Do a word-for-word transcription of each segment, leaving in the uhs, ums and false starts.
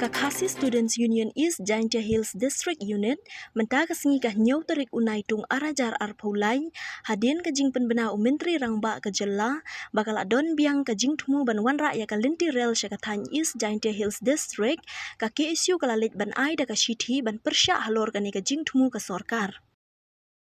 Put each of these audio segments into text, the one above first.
Ka Khasi Students Union East Jaintia Hills District Unit mynta ka sngi ka hynñiew tarik u Naitung ar hajar arphew lai, hadien ka jingpynbna u Myntri Rangbah ka jylla ba ka la don biang ka jingthmu ban wanrah ïa ka lynti rel sha ka thaiñ East Jaintia Hills District, ka K S U ka la leit ban ai da ka shithi ban pyrshah halor kane ka jingthmu ka sorkar.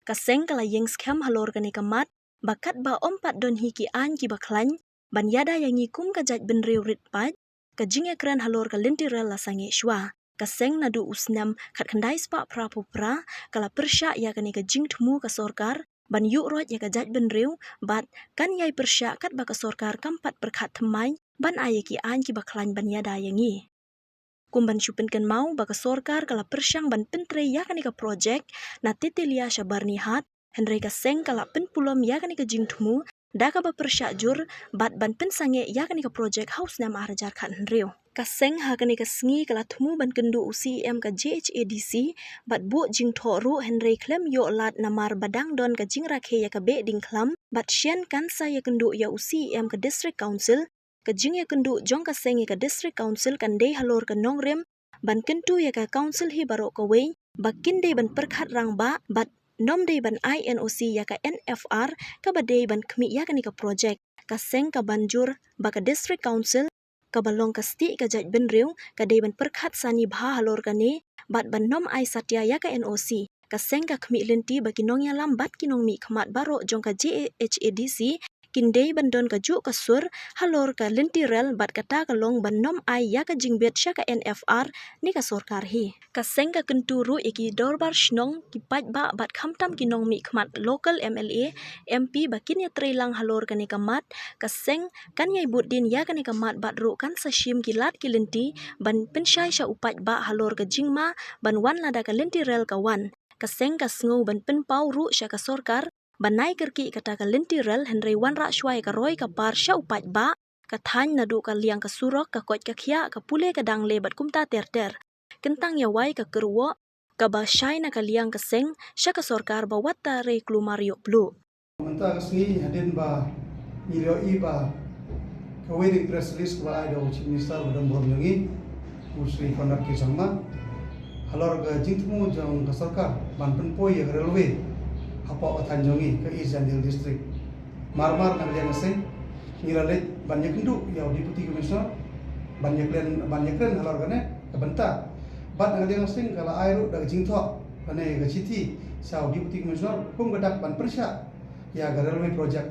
Ka seng ka la ïeng skhem halor kane ka mat ba katba ym pat don hi ki aiñ kiba khlaiñ ban ïada ïa ngi kum ka jaitbynriew rit paid, ka jingïakren halor ka lynti rel la sangeh shuwa. Ka seng naduh u snem khatkhyndai spah phraphew phra ka la pyrshah ïa kane ka jingthmu ka sorkar ban ïuh roit ïa ka jaitbynriew bad kan ïai pyrshah katba ka sorkar kam pat pyrkhat thymmai ban ai ïa ki aiñ kiba khlaiñ ban ïada ïa ngi. Kum ban shu pynkynmaw ba ka sorkar ka la pyrshang ban pyntrei ïa kane ka projek na Tetelia sha Byrnihat, hynrei ka seng ka la pynpulom ïa kane ka jingthmu da kaba pyrshah jur bad ban pynsangeh ïa kane ka projek ha u snem ar hajar khathynriew. Ka seng ha kane ka sngi ka la thmu ban kynduh u C E M ka J H A D C bad buh jingthoh ruh, hynrei khlem ïoh lad namar ba dang don ka jingrakhe ïa ka Behdeiñkhlam bad shen kan sa ïakynduh ïa u C E M ka District Council. Ka jingïakynduh jong ka seng ïa ka District Council kan dei halor ka nongrim ban kyntu ïa ka Council hi baroh kawei ba kin dei ban pyrkhat rangbah bad ym dei ban ai N O C ïa ka N F R kaba dei ban khmih ïa kane ka projek. Ka seng ka ban jur ba ka District Council kaba long ka stieh ka jaitbynriew ka dei ban pyrkhat sani bha halor kane bad ban ym ai satia ïa ka N O C. Ka seng ka khmih lynti ba ki nongïalam bad ki nongmihkhmat baroh jong ka J H A D C kin dei ban don kajuh ka sur halor ka lynti rel bad kata ka long ban ym ai ïa ka jingbit sha ka N F R ne ka sorkar hi. Ka seng ka kyntu ruh ïa ki dorbar shnong, ki paidbah bad khamtam ki nongmihkhmat local M L A, M P ba kin ïatreilang halor kane ka mat. Ka seng kan ïai bud dien ïa kane ka mat bad ruh kan sa shim ki lad ki lynti ban pynshai sha u paidbah halor ka jingma ban wan lada ka lynti rel ka wan. Ka seng ka sngew ban pynpaw ruh sha ka sorkar ban ai kyrkieh kata ka lynti rel, hynrei wanrah shuwa ïa ka roi ka par sha u paidbah, ka thaiñ naduh ka liang ka surok, ka koit ka khiah, ka pule ka dangle bad kumta ter ter. Kyntang ïa wai ka kyrwoh kaba shai na ka liang ka seng sha ka sorkar ba wat trei klumar ïoh pluh. Mynta ka sngi hadien ba ngi ïohi ba kawei na ki press release kaba ai da u Chief Minister ba don burom jong ngi, u Shri Conrad K Sangma, halor ka jingthmu jong ka sorkar ban pynpoi ïa ka railway hapoh ka thaiñ jong ngi ka East Jaintia Hills District. Mar mar na ka liang ka seng ngi la leit ban ïakynduh ïa u Deputy Commissioner ban ïakren, ban ïakren halor kane ka bynta. Bad na ka liang ka seng ka la ai ruh da ka jingthoh kane ka shithi sha u Deputy Commissioner kum ka dak ban pyrshah ïa ka railway project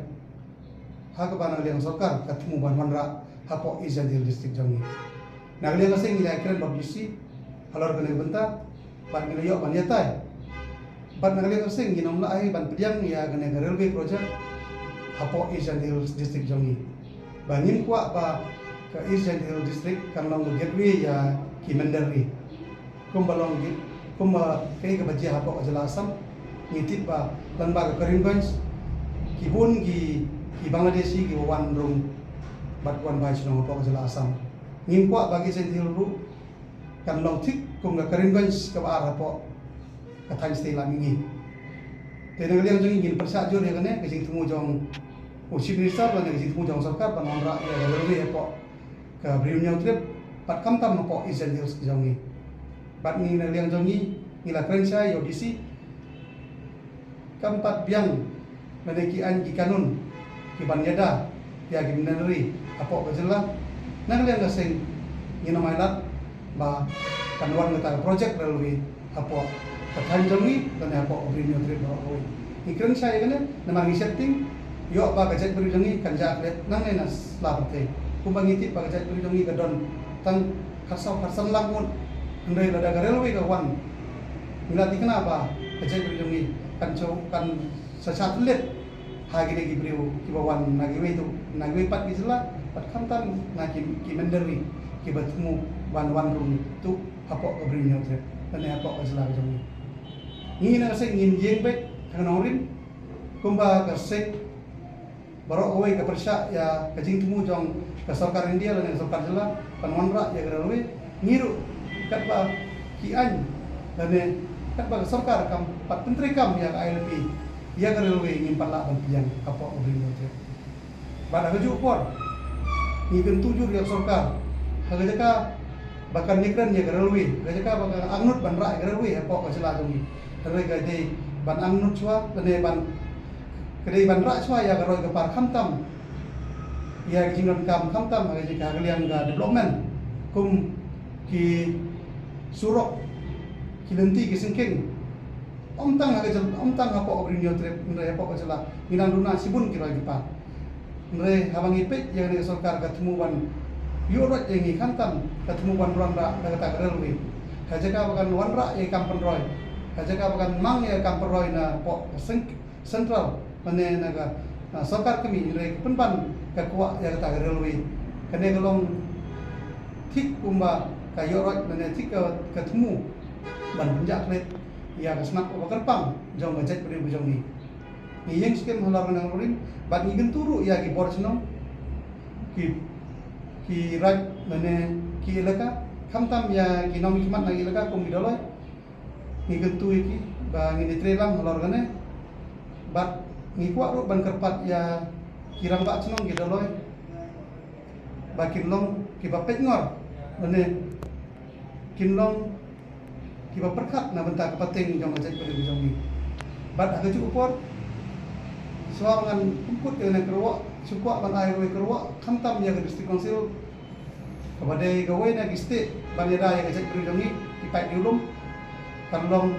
ha kaba na ka liang sorkar ka thmu ban wanrah hapoh East Jaintia Hills District jong ngi. Na ka liang ka seng ngi la ïakren bad u D C halor kane ka bynta bad ngi la ïoh ban ïatai. Bad na ka liang ka seng ngin ym lah ai ban pdiang ïa kane ka railway project hapoh East Jaintia Hills District jong ngi. Ba ngim kwah ba ka East Jaintia Hills District kan long ka gateway ïa ki mynder ri. Kumba long ki, kumba kaei kaba jia hapoh ka jylla Assam, ngi tip ba lyngba ka Karimganj ki bun ki, ki Bangladeshi kiba wan rung bad wan bai shnong hapoh ka jylla Assam. Ngim kwah ba ka East Jaintia Hills ruh kan long thik kum ka Karimganj kaba ar hapoh ka thaiñ shatei lam mihngi. Te na ka liang jong ngi ngin pyrshah jur ïa kane ka jingthmu jong u Chief Minister lane ka jingthmu jong sorkar ban wanrah ïa ka railway hapoh ka Bri Hynñiewtrep bad khamtam hapoh East Jaintia Hills jong ngi. Bad ngi na ka liang jong ngi ngi la kren shai ïa u D C kam pat biang lane ki aiñ ki kanun ki ban ïada ïa ki mynder ri hapoh ka jylla. Na ka liang ka seng ngin ym ailad ba kan wan kata ka project railway hapoh ka thaiñ jong ngi lane hapoh ka Bri Hynñiewtrep baroh kawei. Ngi kren shai ïa kane namar ngi sheptieng ïoh ba ka jaitbynriew jong ngi kan jah klet nangne na sla pyrthei. Kumba ngi tip ba ka jaitbynriew jong ngi ka don tang khatsaw khatsan lak ngut. Hynrei lada ka railway ka wan ngi la thikna ba ka jaitbynriew jong ngi kan shu, kan sa shah thylliej ha kine ki briew kiba wan na kiwei tu, na kiwei pat ki jylla bad khamtam na ki, ki mynder ri kiba thmu ban wan rung tu hapoh ka Bri Hynñiewtrep lane hapoh ka jylla ka jong ngi. Ngi na ka seng ngin ïeng beit ha ka nongrim kumba ka seng baroh kawei ka pyrshah ïa ka jingthmu jong ka sorkar India lane ka sorkar jylla ban wanrah ïa ka railway. Ngi ruh katba ki aiñ lane katba ka sorkar kam pat pyntreikam ïa ka I L P ïa ka railway ngim pat lah ban pdiang hapoh ka Bri Hynñiewtrep. Bad ha kajuh por ngi kyntu jur ïa ka sorkar ha ka jaka ba kan ïakren ïa ka railway, ka jaka ba ka angnud ban rah ïa ka railway hapoh ka jylla jong ngi. Hynrei ka dei ban angnud shuwa, lane ban, ka dei ban rah shuwa ïa ka roi ka par khamtam ïa ka jingdonkam khamtam ha ka jaka ha ka liang ka development, kum ki surok, ki lynti ki syngkien. Ym tang ha ka jylla, ym tang hapoh ka Ri Hynñiewtrep, hynrei hapoh ka jylla ngi dang duna shibun ki roi ki par. Hynrei haba ngi peit ïa kane ka sorkar ka thmu ban ïuh roit ïa ngi khamtam, ka thmu ban wanrah da kata ka railway. Ha jaka ba kan wanrah ïa ka kam pynroi, ha jaka ba kan mang ïa ka kam pynroi napoh ka seng-, central, mane na ka, ah, sorkar kmie, hynrei ka pynban ka kwah ïa kata ka railway. Kane ka long thik kumba ka ïuh roit, mane thik ka, ka thmu ban pynjah klet ïa ka snak kaba kyrpang jong ka jaitbynriew ka jong ngi. Ngi ïeng skhem halor kane ka ruling, bad ngi kyntu ruh ïa ki bor shnong, ki, ki raid, mane ki elaka, khamtam ïa ki nongmihkhmat na ki elaka kum ki Dolloi. Ngi kyntu ïa ki ba ngin ïatrei lang halor kane, bad ngi kwah ruh ban kyrpad ïa ki rangbah shnong ki Dolloi ba kin long kiba peit ngor, mane kin long kiba pyrkhat na bynta ka pateng jong ka jaitbynriew jong ngi. Bad ha kajuh ka por, shuwa ngan pynkut ïa kane ka kyrwoh, shu kwah ban ai kawei ka kyrwoh khamtam ïa ka District Council, kaba dei kawei na ki state ban ïada ïa ka jaitbynriew jong ngi, ki paid riewlum, kan long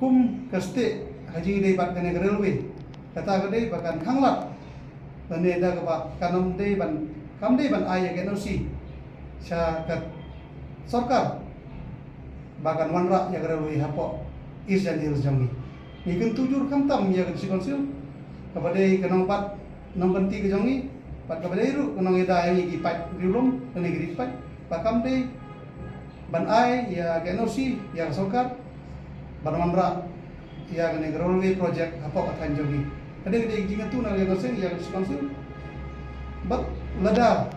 kum ka state ha ka jingïadei bad kane ka railway. Kata ka dei ba kan khanglad, lane da kaba kan ym dei ban, kam dei ban ai ïa ka N O C sha ka sorkar ba kan wanrah ïa ka railway hapoh East Jaintia Hills jong ngi. Ngi kyntu jur khamtam ïa ka District Council, kaba dei ka nongbat nongkynti ka jong ngi, bad kaba dei ruh ka nongïada ïa ngi ki paid riewlum, lane ki riewpaid, ba kam dei ban ai ïa ka N O C ïa ka sorkar ban wanrah ïa kane ka railway project hapoh ka thaiñ jong ngi. Ka dei, ka dei ka jingkyntu na ka liang ka seng ïa ka District Council. Bad lada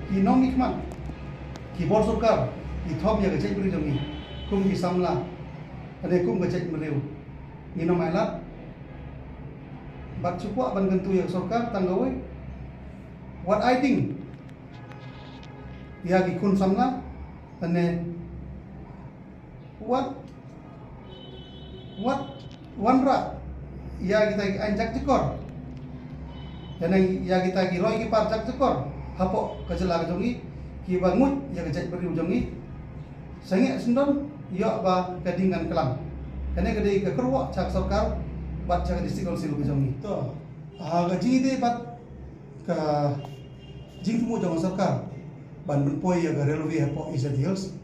ki nongmihkhmat, ki bor sorkar ki thom ïa ka jaitbynriew jong ngi kum ki samla, ka dei kum ka jaitbynriew, ngin ym ailad. Bad shu kwah ban kyntu ïa ka sorkar tang kawei, wat ai ding ïa ki khun samla, lane wat, wat wanrah ïa kita ki aiñ jakjakor, lane ïa kita ki roi ki par jakjakor hapoh ka jylla ka jong ngi, kiba nguid ïa ka jaitbynriew jong ngi. Sangeh syndon ïoh ba ka ding kan klam. Kane ka dei ka kyrwoh sha ka sorkar bad sha ka District Council ka jong ngi. To, ha ka jingïadei bad ka jingthmu jong ka sorkar ban pynpoi ïa ka railway hapoh East Jaintia Hills,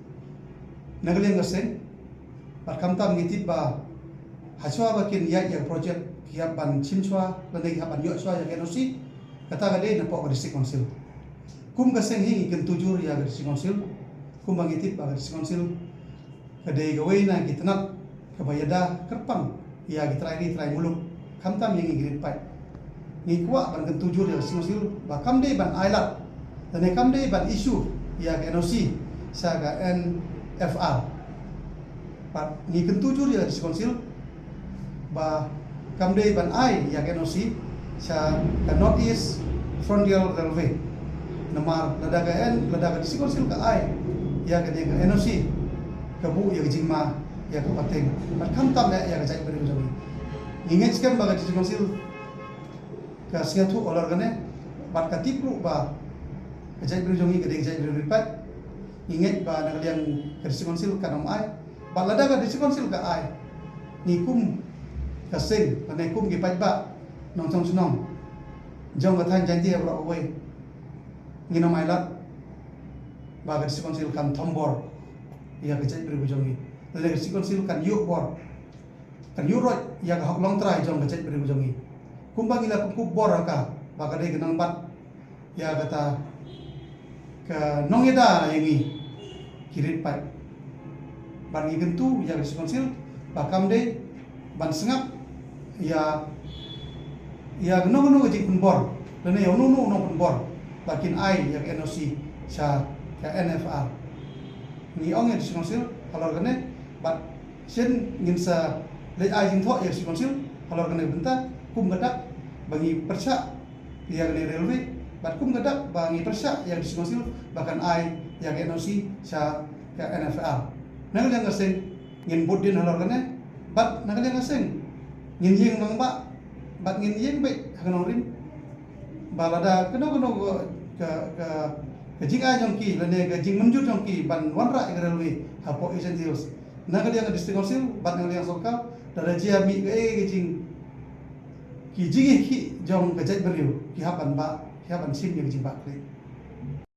na ka liang ka seng, bad khamtam ngi tip ba hashwa ba kin ïaid ïa ka project, ki hap ban shim shwa, lane ki hap ban ïoh shwa ïa ka N O C. Kata ka dei napoh ka District Council. Kum ka seng hi ngi kyntu jur ïa ka District Council, kumba ngi tip ba ka District Council ka dei kawei na ki tnat kaba ïada kyrpang ïa ki trai ri trai muluk, khamtam ïa ngi ki riewpaid. Ngi kwah ban kyntu jur ïa ka District Council ba kam dei ban ailad, lane kam dei ban issue ïa ka N O C sha ka N F R. Bad ngi kyntu jur ïa ka District Council ba kam dei ban ai ïa ka N O C sha ka North East Frontier Railway. Namar lada ka N, lada ka District Council ka ai ïa kane ka N O C, ka buh ïa ka jingma ïa ka pateng, bad khamtam eh ïa ka jaitbynriew jong ngi. Ngi ngeit skhem ba ka District Council ka sngewthuh halor kane, bad ka tip ruh ba ka jaitbynriew jong ngi ka dei ka jaitbynriew riewpaid. Ngi ngeit ba na ka liang ka District Council kan ym ai. Bad lada ka District Council ka ai, ngi kum ka seng, lane kum ki paidbah nongshong shnong jong ka thaiñ Jaintia baroh kawei, ngin ym ailad ba ka District Council kan thombor ïa ka jaitbynriew ka jong ngi, lane ka District Council kan ïuh bor, kan ïuh roit ïa ka hok longtrai jong ka jaitbynriew ka jong ngi. Kumba ngi la pynkup bor ha ka ba ka dei ka nongbat ïa kata ka nongïada ïa ngi ki riewpaid. Bad ngi kyntu ïa ka District Council ba kam dei ban sngap ïa, ïa kano kano ka jingpynbor, lane ïa uno uno u nongpynbor, ba kin ai ïa ka N O C sha ka N F R. Ngi ong ïa ka District Council halor kane, bad shen ngin sa leit ai jingthoh ïa ka District Council halor kane ka bynta, kum ka dak ba ngi pyrshah ïa kane ka railway, Bad kum ka dak ba ngi pyrshah ïa ka District Council ba kan ai ïa ka N O C sha ka N F R. Na ka liang ka seng ngin bud dien halor kane, bad na ka liang ka seng ngin ïeng mangbah bad ngin ïeng beit ha ka nongrim ba lada kano kano ka, ka, ka, ka jingai jong ki lane ka jingmynjur jong ki ban wanrah ïa ka railway hapoh East Jaintia Hills, na ka liang ka District Council bad na ka liang sorkar, lada jia mih kaei ka jing, ki jingïakhih jong ka jaitbynriew, ki hap ban bah, ki hap ban shim ïa ka jingbah khleh.